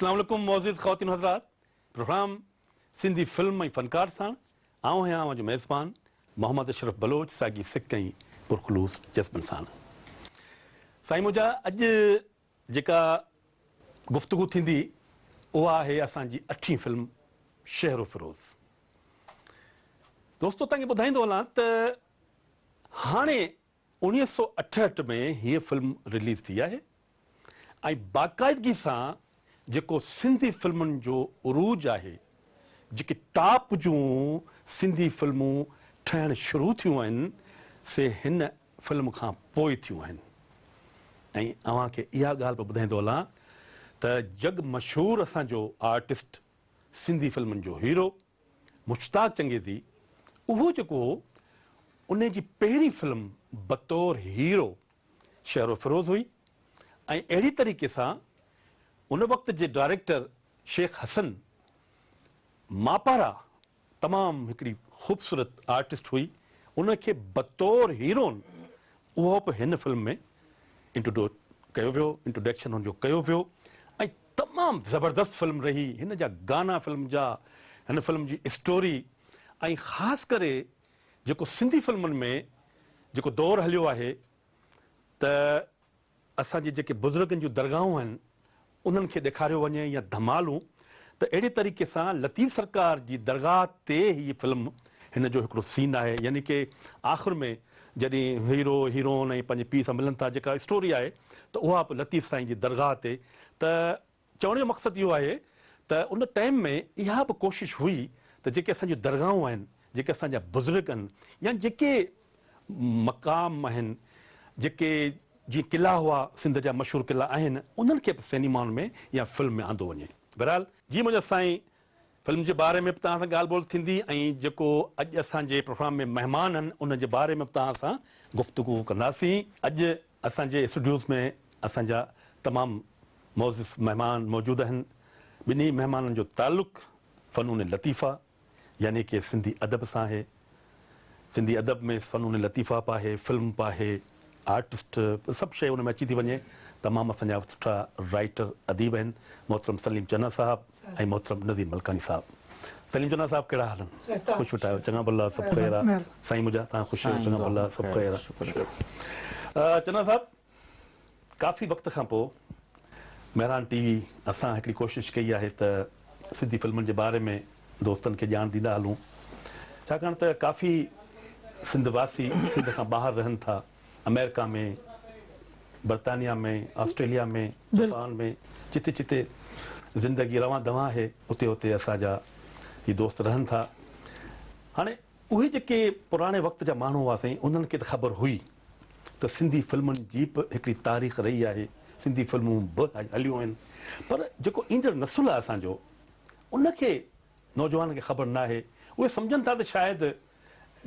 اسلام عليڪم معزز خواتين و حضرات، پروگرام سنڌي فلم ۽ فنڪار ساڻ آئون آهيان اوهان جو ميزبان محمد اشرف بلوچ ساڳي سڪ ۽ پرخلوص جذبن ساڻ. سائين منهنجا اڄ جيڪا گفتگو ٿيندي اها آهي اسان جي اٺين فلم شهرو فيروز. دوستو توهان کي ٻڌائيندو هلان ته هاڻي 1968 ۾ هيء فلم رليز ٿي آهي ۽ باقاعدگي سان جيڪو سنڌي فلمن جو عروج آهي، جيڪي ٽاپ جون سنڌي فلمون ٺهڻ شروع ٿيون آهن، سي هن فلم کان پوء ٿيون آهن ۽ اوهان کي اها ڳالهه به ٻڌائيندو هلان ته جڳ مشهور اسان جو آرٽسٽ سنڌي فلمن جو هيرو مشتاق چنگيزي اهو جيڪو هو ان جي پهرين فلم بطور هيرو شهرو فيروز هئي ۽ اهڙي طريقي سان ان وقت جي ڊائريڪٽر شيخ حسن ماپارا تمام هڪڙي خوبصورت آرٽسٽ هئي ان کي بطور هيرون اهو به هن فلم ۾ انٽروڊو ڪيو ويو انٽروڊڪشن هن جو ڪيو ويو ۽ تمام زبردست فلم رهي هن جا گانا فلم جا هن فلم جي اسٽوري ۽ خاص ڪري جيڪو سنڌي فلمن ۾ جيڪو دور هليو آهي ته اسان جي جيڪي بزرگن جون درگاهون آهن انهن کي ڏيکاريو وڃي يا ڌمالون ته اهڙي طريقي سان لطيف سرڪار جي درگاهه تي هي فلم هن جو هڪڙو سين آهي يعني ڪي آخر ۾ جڏهن هيرو هيرون ۽ پنهنجي پيء سان ملن ٿا جيڪا اسٽوري آهي ته اها به لطيف سائين جي درگاهه تي ته چوڻ جو مقصد اهو آهي ته ان ٽائيم ۾ اها به ڪوشش هئي ته جيڪي اسان جون درگاهون آهن، جيڪي اسان جا بزرگ آهن يا جيڪي مقام آهن، جيڪي جيئن قلعا هئا، سنڌ جا مشهور قلعا آهن، انهن کي به سئنيمائن ۾ يا فلم ۾ آندو وڃي. بهرحال جي منهنجا سائين فلم جي باري ۾ به توهان سان ڳالهه ٻولهه ٿيندي ۽ جيڪو اڄ اسان جي پروگرام ۾ مهمان آهن انهن جي باري ۾ به توهان سان گفتگو ڪنداسين. اڄ اسان جي اسٽوڊيوز ۾ اسان جا تمام معزز مهمان موجود آهن. ٻنهي مهمانن جو تعلق فنون لطيفه يعني ڪي سنڌي ادب سان آهي. سنڌي ادب ۾ فنون لطيفه به آهي، فلم به آهي، آرٽسٽ سڀ شيء ان ۾ اچي ٿي وڃي. تمام اسان جا سٺا رائيٽر اديب آهن محترم سليم چنا صاحب ۽ محترم نذير ملڪاڻي صاحب. سليم چنا صاحب ڪهڙا حال آهن؟ خوش ويٺا آهيو؟ چڱا ڀلا سڀ خير آ؟ سائين منهنجا توهان خوش آهيو؟ چڱا ڀلا سڀ خير آ؟ چنا صاحب ڪافي وقت کان پوء مهراڻ ٽي وي اسان هڪڙي ڪوشش ڪئي آهي ته سنڌي فلمن جي باري ۾ دوستن کي ڄاڻ ڏيندا هلون ڇاڪاڻ ته ڪافي سنڌ واسي سنڌ کان ٻاهر رهن ٿا آمريڪا ۾ برطانيا ۾ آسٽريليا ۾ جپان ۾ جتي جتي زندگي روان دوان آهي اتي اتي اسان جا هي دوست رهن ٿا هاڻي اهي جيڪي پراڻي وقت جا ماڻهو هئا سائين انهن کي ته خبر هئي ته سنڌي فلمن جي به هڪڙي تاريخ رهي آهي، سنڌي فلمون به هليون آهن پر جيڪو ايندڙ نسل آهي اسان جو ان کي نوجوانن کي خبر ناهي اهي سمجهن ٿا ته شايد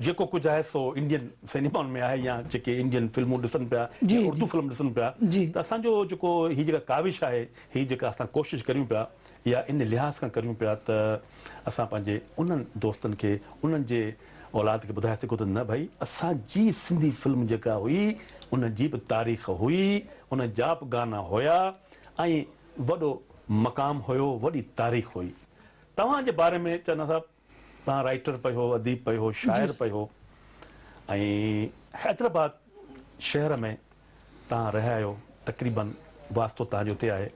جيڪو ڪجهه آهي سو انڊين سئنيمائن ۾ آهي يا جيڪي انڊين فلمون ڏسن پيا يا اردو فلم ڏسن پيا ته اسان جو جيڪو هي جيڪا ڪاوش آهي هي جيڪا اسان ڪوشش ڪريون پيا اها ان لحاظ کان ڪريون پيا ته اسان پنهنجي انهن دوستن کي انهن جي اولاد کي ٻڌائي سگهون ته نه ڀئي اسان جي سنڌي فلم جيڪا هئي ان جي به تاريخ هئي ان جا به گانا هيا ۽ وڏو مقام هيو وڏي تاريخ هئي. توهان جي باري ۾ چنا صاحب توهان رائيٽر به هو اديب به هو شاعر به هو ۽ حيدرآباد شهر ۾ توهان رهيا آهيو تقريبن واسطو توهان جو اتي آهي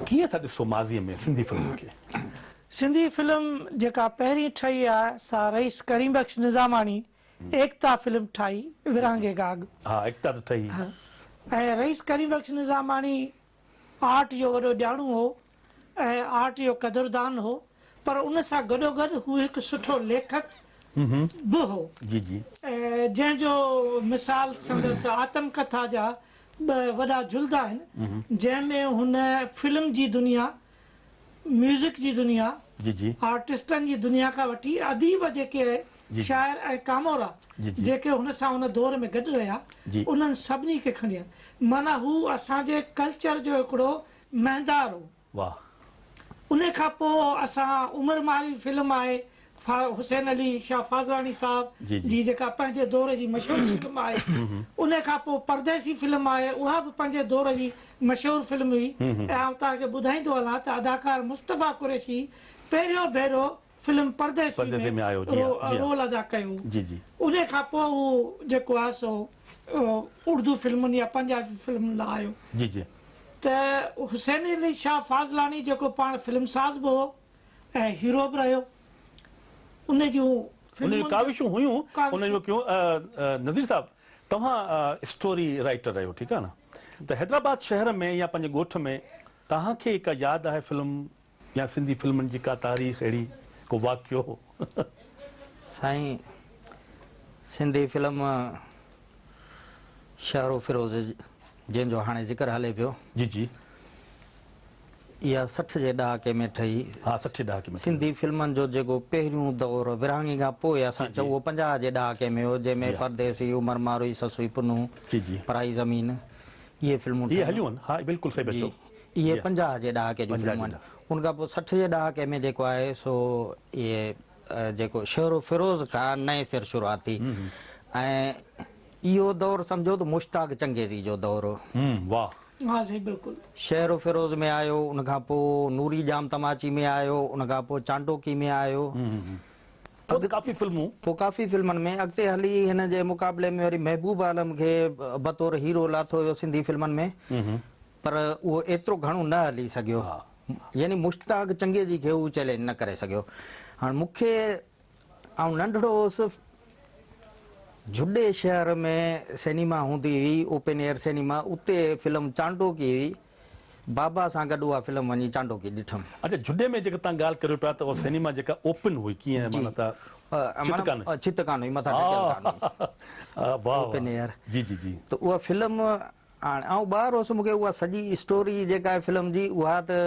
ڪيئن ٿا ڏسو ماضي ۾ سنڌي فلمن کي؟ سنڌي فلم جيڪا پهرين ٺهي آهي سا رئيس ڪريم بخش نظاماڻي ايڪتا فلم ٺاهي ورهاڱي کان اڳ. ها ايڪتا ته ٺهي. ۽ رئيس ڪريم بخش نظاماڻي آرٽ جو وڏو ڄاڻو هو ۽ آرٽ جو قدردان هو پر ان سان گڏوگڏ هو هڪ سٺو ليکڪ به هو. جي جي. جنهن جو مثال سندس آتم ڪٿا جا ٻه وڏا جلد آهن جنهن ۾ هن فلم جي دنيا، ميوزڪ جي دنيا، جي جي. آرٽسٽن جي دنيا کان وٺي اديب جيڪي شاعر ۽ ڪامورا جيڪي هن سان ان دور ۾ گڏ رهيا انهن سڀني کي کڻي آيا معنيٰ هو اسان جي ڪلچر جو هڪڙو مهندار هو. واھ. ان کان پوء اسان عمر مارئي فلم آهي. حسين علي شاهه فاضلاڻي صاحب جي جيڪا پنهنجي دور جي مشهور فلم آهي. ان کان پوء پرديسي فلم آهي، اها به پنهنجي دور جي مشهور فلم هئي ۽ آئون توهان کي ٻڌائيندو هلان ته اداڪار مصطفيٰ قريشي پهريون ڀيرو فلم پرديسي ۾ رول ادا ڪيو. ان کان پوء هو جيڪو آهي سو اردو فلمن يا پنجابي فلمن لاء آيو. ته حسين علي شاهه فاضلاڻي جيڪو پاڻ فلم ساز به هو ۽ هيرو به رهيو، ان جون ان جون ڪاوشون هيون، ان جون ڪيون. نذير صاحب توهان اسٽوري رائيٽر آهيو ٺيڪ آهي نه، ته حيدرآباد شهر ۾ يا پنهنجي ڳوٺ ۾ توهان کي ڪا ياد آهي فلم يا سنڌي فلمن جي ڪا تاريخ اهڙي ڪو واقعو؟ سائين سنڌي فلم شهرو فيروز جنهن جو هاڻي ذڪر هلي پيو. جي جي. اها 60 جي ڏهاڪي ۾ ٺهي. ها 60 جي ڏهاڪي ۾ ٺهي. سنڌي فلمن جو جيڪو پهريون دور ورهاڱي کان پوء اسان چئون اهو 50 جي ڏهاڪي ۾ هو جنهن ۾ پرديسي، عمر ماروئي، سسئي پنهون، جي جي. پرائي زمين اهي فلمون ٺهيون. اهي هليون آهن ها بلڪل صحيح پيا چئو. اهي 50 جي ڏهاڪي جون فلمون آهن. ان کان پوء 60 جي ڏهاڪي ۾ جيڪو آهي سو اهي جيڪو شهرو فيروز کان نئين سر شروعات ٿي ۽ اهو دور سمجهو ته مشتاق چنگيزي جو دور هو. واه. ها سائين بلڪل. شهرو فيروز ۾ آيو ان کان پوء نوري ڄام تماچي ۾ آيو ان کان پوء چانڊوڪي ۾ آيو. پوء ته ڪافي فلمون. پوء ڪافي فلمن ۾ اڳتي هلي هن جي مقابلي ۾ وري محبوب عالم کي بطور هيرو لاٿو ويو سنڌي فلمن ۾ پر اهو ايترو گهڻو نه هلي سگهيو يعني مشتاق چنگيزي کي هو چئلينج نه ڪري سگهيو. هاڻ مون کي آئون ننڍڙو هوس جهڏي شهر ۾ سئنيما هوندي هئي اوپن ايئر سئنيما اتي فلم چانڊوڪي هئي بابا سان گڏ اها فلم وڃي چانڊوڪي ڏٺم. اڇا جهڏي ۾ جيڪا توهان ڳالهه ڪريو پيا ته اها سئنيما جيڪا اوپن هئي ڪيئن معنيٰ ته ڇت ڪانه هئي. ڇت ڪانه هئي مٿان ڍڪيل ڪانه هئي. واه اوپن ايئر. جي جي جي. ته اها فلم هاڻ آئون ٻار هوس مون کي اها سڄي اسٽوري جيڪا آهي فلم جي اها ته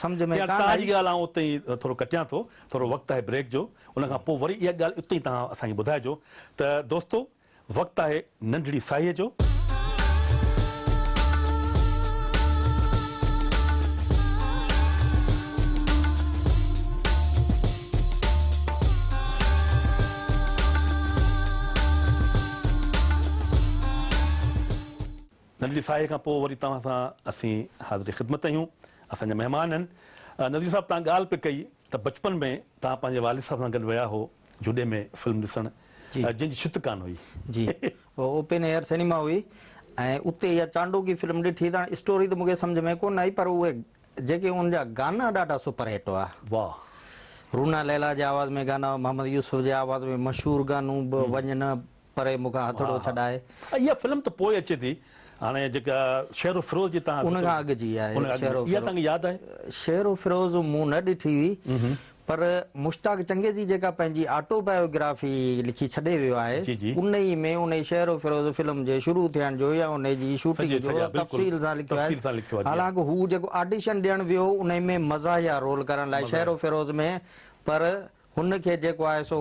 سمجهه ۾ ڪانه توهان جي ڳالهه آئون اتي ئي ٿورو ڪٽيان ٿو ٿورو وقت آهي بريڪ جو ان کان پوء وري اها ڳالهه اتي ئي توهان اسان کي ٻڌائجو ته دوستو وقت آهي ننڍڙي ساهيء جو. ننڍڙي ساهي کان پوء وري توهان سان اسين حاضر خدمت آهيون. اسان جا مهمان آهن. نذير صاحب توهان ڳالهه پئي ڪئي ته بچپن ۾ توهان پنهنجي والد صاحب سان گڏ ويا هو جهڏي ۾ فلم ڏسڻ جنهن جي ڇت ڪانه هئي. جي اها اوپن ايئر سئنيما هئي ۽ اتي اها چانڊوڪي فلم ڏٺي ته هاڻي اسٽوري ته مون کي سمجهه ۾ ڪونه آئي پر اهي جيڪي ان جا گانا ڏاڍا سپر هٽ هئا. واه. رونا ليلا جي آواز ۾ گانا محمد يوسف جي آواز ۾ مشهور گانو به وڃ نه پري مون کان هٿڙو ڇڏائي. اها فلم ته پوء اچي ٿي هاڻي جيڪا شهر و فيروز جي تان ان کان اڳ جي آهي شهر و فيروز. اها توهان کي ياد آهي؟ شهر و فيروز مون نه ڏٺي هئي پر مشتاق چنگيزي جيڪا پنهنجي آٽو بايوگرافي لکي ڇڏي ويو آهي انهي ۾ انهي شهر و فيروز فلم جي شروع ٿيڻ جو يا انهي جي شوٽنگ جو تفصيل سان لکيو آهي حالانڪ هو جيڪو آڊيشن ڏيڻ ويو هو انهي ۾ مزاحيه رول ڪرڻ لاء شهر و فيروز ۾ پر هن کي جيڪو آهي سو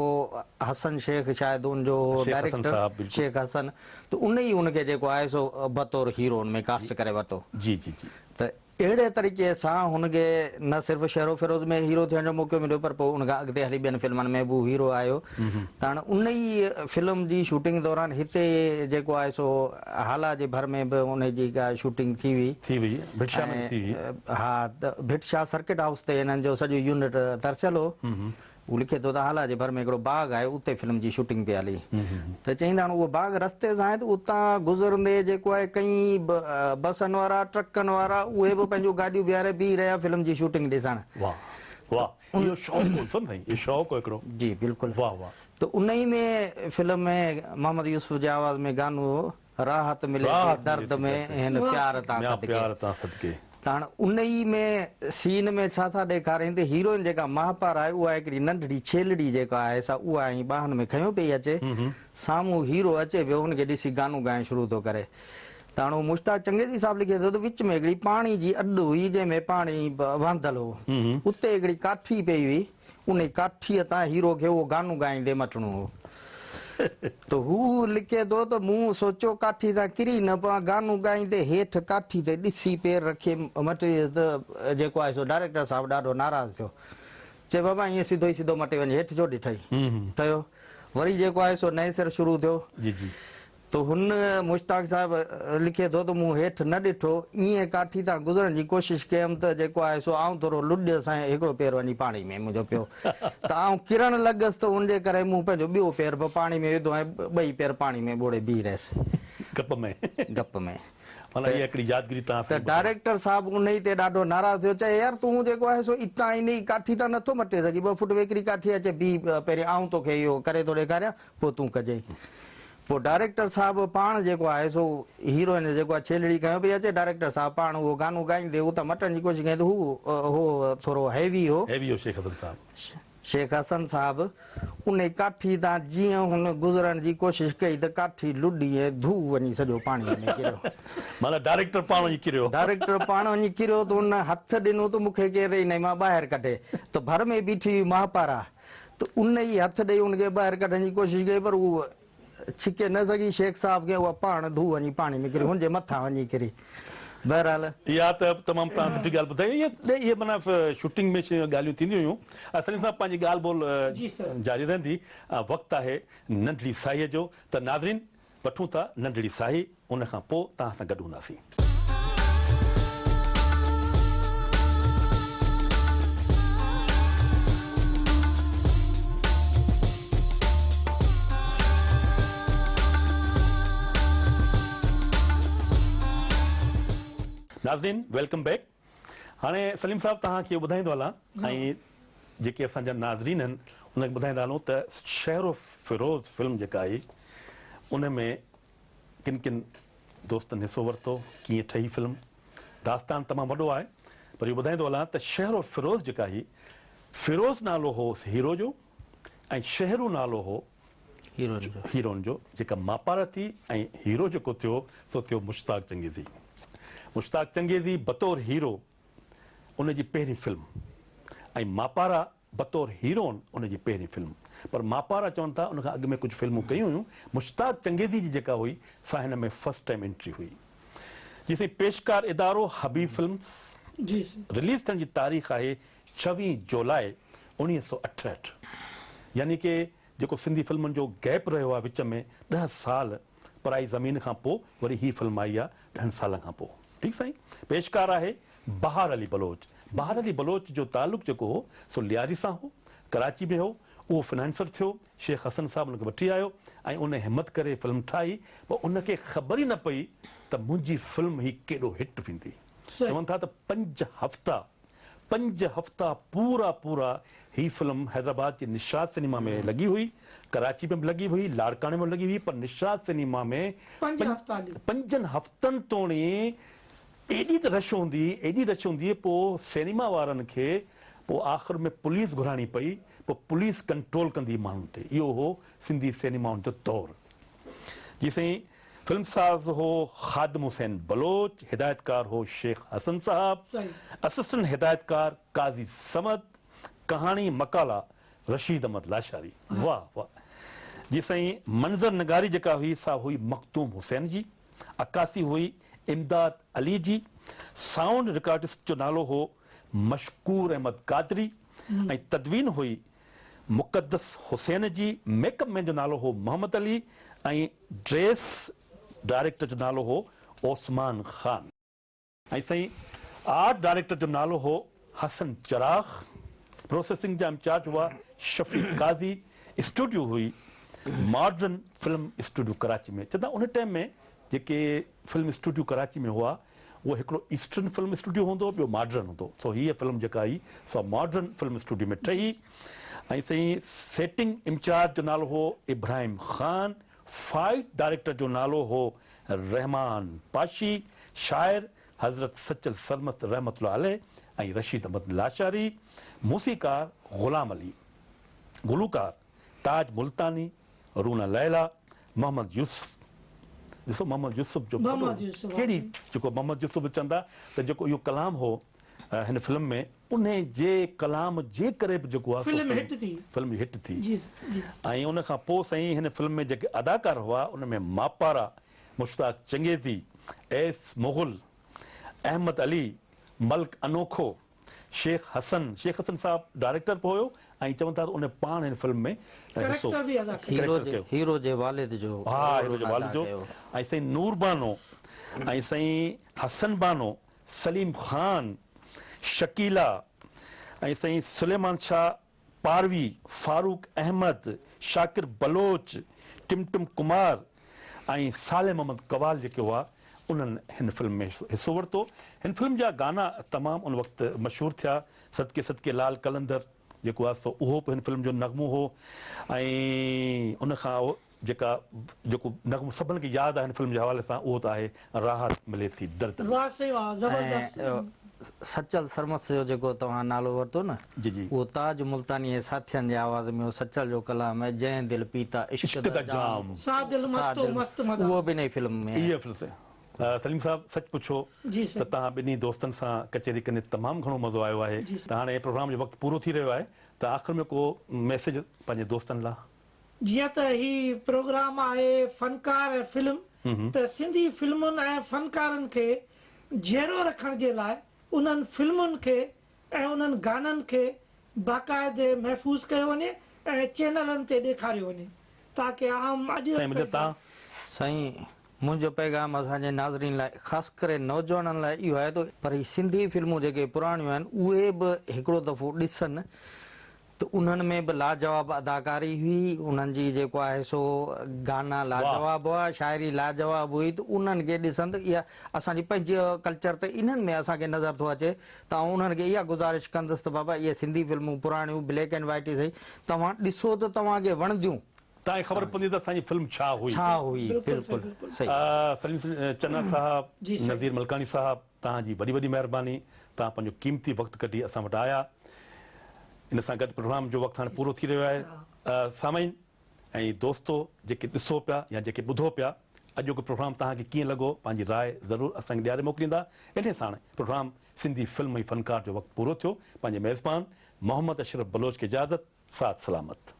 حسن شيخ شايد ان جو هو ڊائريڪٽر شيخ حسن ته ان ئي هن کي جيڪو آهي سو بطور هيرو ان ۾ ڪاسٽ ڪري ورتو. جي جي جي. ته اهڙي طريقي سان هن کي نه صرف شهرو فيروز ۾ هيرو ٿيڻ جو موقعو مليو پر پوء ان کان اڳتي هلي ٻين فلمن ۾ به هو هيرو آيو ته هاڻ ان ئي فلم جي شوٽنگ دوران هتي جيڪو آهي سو هالا جي ڀر ۾ به ان جي ڪا شوٽنگ ٿي هئي. ٿي هئي ڀٽ شاهه ۾ به ٿي هئي. ها ته ڀٽ شاهه سرڪٽ هائوس تي هنن جو سڄو يونٽ ترسيل هو. هو لکي ٿو ته هالا جي ڀر ۾ هڪڙو باغ آهي اتي فلم جي شوٽنگ پئي هلي ته چئين ته هاڻ اهو باغ رستي سان آهي ته اتان گذرندي جيڪو آهي ڪئين بسن وارا ٽرڪن وارا اهي به پنهنجون گاڏيون بيهاري بيهي رهيا فلم جي شوٽنگ ڏسڻ. واه واه اهو شوق هو سن سائين اهو شوق هو هڪڙو. جي بلڪل. واه واه. ته انهي ۾ فلم ۾ محمد يوسف جي آواز ۾ گانو هو راحت ملي ٿي درد ۾ هن پيار تان صدقي. ته هاڻ انهي ۾ سين ۾ ڇا ٿا ڏيکارين ته هيروئن جيڪا ماهپاره آهي اها هڪڙي ننڍڙي ڇيلڙي جيڪا آهي سا اها ائين ٻانهن ۾ کنيو پئي اچي سامهون هيرو اچي پيو هن کي ڏسي گانو ڳائڻ شروع ٿو ڪري ته هاڻ هو مشتاق چنگيزي صاحب لکي ٿو ته وچ ۾ هڪڙي پاڻي جي اڏ هئي جنهن ۾ پاڻي وهندل هو اتي هڪڙي ڪاٺي پئي هئي انهي ڪاٺيء تان هيرو کي اهو گانو ڳائيندي مٽڻو هو ته هو لکي ٿو ته مون سوچيو ڪاٺي تان ڪري نه پوان، گانو ڳائيندي هيٺ ڪاٺي تي ڏسي پير رکي مٽيس ته جيڪو آهي سو ڊائريڪٽر صاحب ڏاڍو ناراض ٿيو. چي بابا ائين سڌو ئي سڌو مٽي وڃ هيٺ ڇو ڏٺئي؟ ٺهيو وري جيڪو آهي سو نئين سر شروع ٿيو. جي جي. ته هن مشتاق صاحب لکي ٿو ته مون هيٺ نه ڏٺو، ائين ڪاٺي تان گذرڻ جي ڪوشش ڪيم ته جيڪو آهي سو آئون ٿورو لڏيس ۽ هڪڙو پير وڃي پاڻي ۾ منهنجو پيو ته آئون ڪرڻ لڳس ته ان جي ڪري مون پنهنجو ٻيو پير به پاڻي ۾ وڌو ۽ ٻئي پير پاڻي ۾ ٻوڙي بيهي رهيس. گپ ۾. گپ ۾. معنيٰ اها هڪڙي يادگيري توهان ته ڊائريڪٽر صاحب انهي تي ڏاڍو ناراض ٿيو، چئي يار تون جيڪو آهي سو اتان انهي ڪاٺي تان نٿو مٽي سگهين، ٻه فوٽ ويڪري ڪاٺي آهي، چئي بيهه پهرين آئون توکي اهو ڪري ٿو ڏيکاريان پوء تون ڪجئين. پوء ڊائريڪٽر صاحب پاڻ جيڪو آهي سو هيروئن جيڪو آهي ڇيلڙي کنيو پئي اچي، ڊائريڪٽر صاحب پاڻ اهو گانو ڳائيندي اتان مٽڻ جي ڪوشش ڪيائين ته هو هو ٿورو هيوي هو. هيوي هو شيخ حسن صاحب. شيخ حسن صاحب انهي ڪاٺي تان جيئن هن گذرڻ جي ڪوشش ڪئي ته ڪاٺي لڏي ۽ ڌو وڃي سڄو پاڻيء ۾ ڪريو. معنيٰ ڊائريڪٽر پاڻ وڃي ڪريو. ڊائريڪٽر پاڻ وڃي ڪريو ته هن هٿ ڏنو ته مون کي ڪير انهي مان ٻاهر ڪڍي ته ڀر ۾ بيٺي هئي ماهپارا ته ان ئي هٿ ڏئي ان کي ٻاهر ڪڍڻ جي ڪوشش ڪئي پر هو ڇڪي نه سگهي شيخ صاحب کي اها پاڻ ڌو وڃي پاڻي ۾ ڪري هن جي مٿان وڃي ڪري بهرحال. اها ته تمام توهان سٺي ڳالهه ٻڌائي اهي اهي معنيٰ شوٽنگ ۾ ڳالهيون ٿينديون هيون سليم صاحب پنهنجي ڳالهه ٻولهه جاري رهندي وقت آهي ننڍڙي ساهيء جو ته ناظرين وٺون ٿا ننڍڙي ساهي ان کان پوء توهان سان گڏ هونداسين. ناظرين welcome back هاڻي سليم صاحب توهان کي اهو ٻڌائيندو هلان ۽ جيڪي اسان جا ناظرين آهن انهن کي ٻڌائيندا هلون ته شهر و فيروز فلم جيڪا آئي ان ۾ ڪن ڪن دوستن حصو ورتو ڪيئن ٺهي فلم داستان تمام وڏو آهي پر اهو ٻڌائيندو هلان ته شهر و فيروز جيڪا هئي فيروز نالو هو هيرو جو ۽ شهرو نالو هو هيروئن جو جيڪا ماپارا ٿي ۽ هيرو جيڪو ٿيو سو ٿيو مشتاق چنگيزي مشتاق چنگيزي بطور هيرو ان جي پهرين فلم ۽ ماپارا بطور هيروئن ان جي پهرين فلم پر ماپارا چون ٿا ان کان اڳ ۾ ڪجهه فلمون ڪيون هيون مشتاق چنگيزي جي جيڪا هئي سا هن ۾ فرسٽ ٽائيم انٽري هئي جي سائين پيشڪار ادارو حبيب فلمز جي سائين. رليز ٿيڻ جي تاريخ آهي 26 جولاء 1968 يعني ڪي جيڪو سنڌي فلمن جو گيپ رهيو آهي وچ ۾ ڏهه سال پرائي زمين کان پوء وري هي فلم آئي آهي ڏهن سالن کان پوء ٺيڪ سائين پيشڪار آهي بهار علي بلوچ بهار علي بلوچ جو تعلق جيڪو هو سو لياري سان هو ڪراچي ۾ هو اهو فنانسر ٿيو شيخ حسن صاحب ان کي وٺي آيو ۽ ان همت ڪري فلم ٺاهي پر ان کي خبر ئي نه پئي ته منهنجي فلم هي ڪيڏو هٽ ويندي چون ٿا ته پنج هفتا پنج هفتا پورا پورا هي فلم حيدرآباد جي نشاط سئنيما ۾ لڳي هئي، ڪراچي ۾ به لڳي هئي، لاڙڪاڻي ۾ به لڳي هئي پر نشاط سئنيما ۾ پنجن هفتن توڻي ايڏي ته رش هوندي هئي، ايڏي رش هوندي هئي پوء سئنيما وارن کي پوء آخر ۾ پوليس گهرائڻي پئي، پوء پوليس ڪنٽرول ڪندي هئي ماڻهن تي، اهو هو سنڌي سئنيمائن جو دور. جي سائين فلم ساز هو خادم حسين بلوچ، هدايتڪار هو شيخ حسن صاحب، اسسٽنٽ هدايتڪار قاضي صمد، ڪهاڻي مقالا رشيد احمد لاشاري. واه واه جي سائين منظر نگاري جيڪا هئي سا هئي مخدوم حسين جي، عڪاسي هئي امداد علي جي، سائونڊ رڪارڊسٽ جو نالو هو مشڪور احمد قادري ۽ تدوين هئي مقدس حسين جي، ميڪ اپ مين جو نالو هو محمد علي ۽ ڊريس ڊائريڪٽر جو نالو هو عثمان خان. ۽ سائين آرٽ ڊائريڪٽر جو نالو هو حسن چراغ، پروسيسنگ جا انچارج هئا شفيق قاضي، اسٽوڊيو هئي ماڊرن فلم اسٽوڊيو ڪراچي ۾، چوندا ان ٽائيم ۾ جيڪي فلم اسٽوڊيو ڪراچي ۾ هئا اهو هڪڙو ايسٽرن فلم اسٽوڊيو هوندو هو ٻيو ماڊرن هوندو هو سو هيء فلم جيڪا آئي سا ماڊرن فلم اسٽوڊيو ۾ ٺهي ۽ سائين سيٽنگ انچارج جو نالو هو ابراهيم خان، فائيٽ ڊائريڪٽر جو نالو هو رحمان پاشي، شاعر حضرت سچل سرمست رحمة الله عليه ۽ رشيد احمد لاشاري، موسيقار غلام علي، گلوڪار تاج ملتاني، رونا ليليٰ، محمد يوسف، ڏسو محمد يوسف جو وڏو ڪهڙي جيڪو محمد يوسف به چوندا ته جيڪو اهو ڪلام هو هن فلم ۾ انهي جي ڪلام جي ڪري به جيڪو آهي فلم هٽ ٿي فلم هٽ ٿي ۽ ان کان پوء سائين هن فلم ۾ جيڪي اداڪار هئا ان ۾ ماپارا، مشتاق چنگيزي، ايس مغل، احمد علي، ملڪ انوکو، شيخ حسن، شيخ حسن صاحب ڊائريڪٽر به هيو ۽ چون ٿا ته ان پاڻ هن فلم ۾ حصو ڪريڪٽر به ادا ڪيو. ڪريڪٽر ڪيو. هيرو جي والد جو ها رول هيرو جي ادا والد جو ڪيو. ۽ سائين نور بانو ۽ سائين حسن بانو، سليم خان، شڪيلا ۽ سائين سليمان شاهه پاروي، فاروق احمد، شاڪر بلوچ، ٽمٽم ڪمار ۽ صالح محمد قوال جيڪي هئا انهن هن فلم ۾ حصو ورتو. هن فلم جا گانا تمام ان وقت مشهور ٿيا. صدقي صدقي لال قلندر جيڪو آهي سو اهو به هن فلم جو نغمو هو ۽ ان کان جيڪا جيڪو نغمو سڀن کي ياد آهي هن فلم جي حوالي سان اهو ته آهي راحت ملي ٿي درد ۾. واه سائين واه زبردست. ۽ سچل سرمست جو جيڪو توهان نالو ورتو نه جي جي. اهو تاج ملتاني ۽ ساٿين جي آواز ۾ اهو سچل جو ڪلام آهي جنهن دل پيتا عشق دا جام. سا دل مستو مست مدام. اهو به انهي فلم ۾ آهي. اها فلم سائين سليم صاحب سچ پڇو ته توهان ٻنهي دوستن سان ڪچهري ڪندي تمام گهڻو مزو آيو آهي ته هاڻي پروگرام جو وقت پورو ٿي رهيو آهي ته آخر ۾ ڪو ميسيج پنهنجي دوستن لا. جيئن ته هي پروگرام آهي فنڪار ۽ فلم ته سنڌي فلمن ۽ فنڪارن کي جيئرو رکڻ جي لاء انهن فلمن کي ۽ انهن گانن کي باقاعدي محفوظ ڪيو وڃي ۽ چينلن تي ڏيکاريو وڃي تاڪه عام اڄ سائين مجيد تان. سائين منهنجو پيغام اسان جي ناظرين لاء خاص ڪري نوجوانن لاء اهو آهي ته پر هي سنڌي فلمون جيڪي پراڻيون آهن اهي به هڪڙو دفعو ڏسن ته انهن ۾ به لاجواب اداڪاري هئي، انهن جي جيڪو آهي سو گانا لاجواب هئا، شاعري لاجواب هئي ته انهن کي ڏسن ته اها اسان جي پنهنجي ڪلچر ته انهن ۾ اسان کي نظر ٿو اچي ته آئون انهن کي اها گذارش ڪندس ته بابا اهي سنڌي فلمون پراڻيون بليڪ اينڊ وائيٽ ئي سهي توهان ڏسو ته توهان کي وڻنديون. توهان کي خبر پوندي ته اسان جي فلم ڇا هئي. ڇا هئي بلڪل صحيح. سليم چنا صاحب، نذير ملڪاڻي صاحب توهان جي وڏي وڏي مهرباني توهان پنهنجو قيمتي وقت ڪڍي اسان وٽ آيا. ان سان گڏ پروگرام جو وقت هاڻي پورو ٿي رهيو آهي. سامعين ۽ دوستو جيڪي ڏسو پيا يا جيڪي ٻڌو پيا اڄوڪو پروگرام توهان کي ڪيئن لڳو پنهنجي راء ضرور اسان کي ڏياري موڪليندا. انهي ساڻ پروگرام سنڌي فلم ۽ فنڪار جو وقت پورو ٿيو. پنهنجي ميزبان محمد اشرف بلوچ کي اجازت ساٿ سلامت.